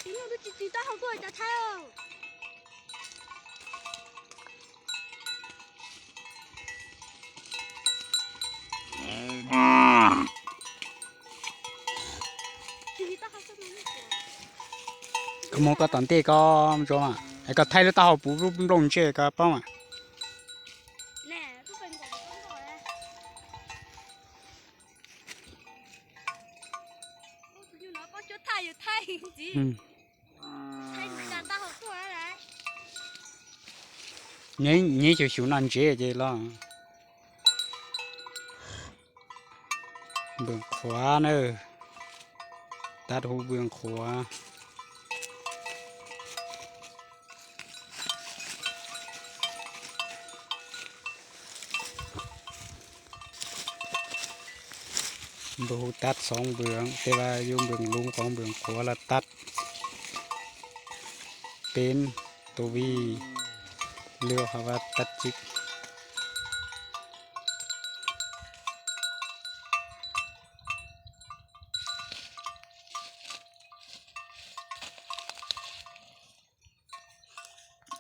Chính nó cứ chỉ chỉ tao học thôi, chả thấy không? ຂະໂມຍກໍຕອນເຕະກໍມັນໂຈມອະ ໄອ້ກໍໄທລະຕາເຮົາປູລຸບລົງເຈກະປ້ອມອະ ແນ່ ຄືເປັນຂອງຕ້ອງບອກແຫຼະ ໂອ້ ຢູ່ເນາະ ກໍຈົດໄທຢູ່ໄທຈິງ ອືມ ໄທການຕາເຮົາຕົວແຫຼະ ນີ້ ນີ້ຊິວໆນັ້ນເຈເຈລະ ເບື້ອງຂວາເນີ ຕັດຫູເບື້ອງຂວາ ບໍ່ຮູ້ຕັດສອງເບື້ອງ ແຕ່ວ່າຢູ່ເບື້ອງລຸ່ມຂອງເບື້ອງຂວາລະຕັດເປັນໂຕວີ ຫຼືວ່າເຂົາວ່າຕັດຈິກ.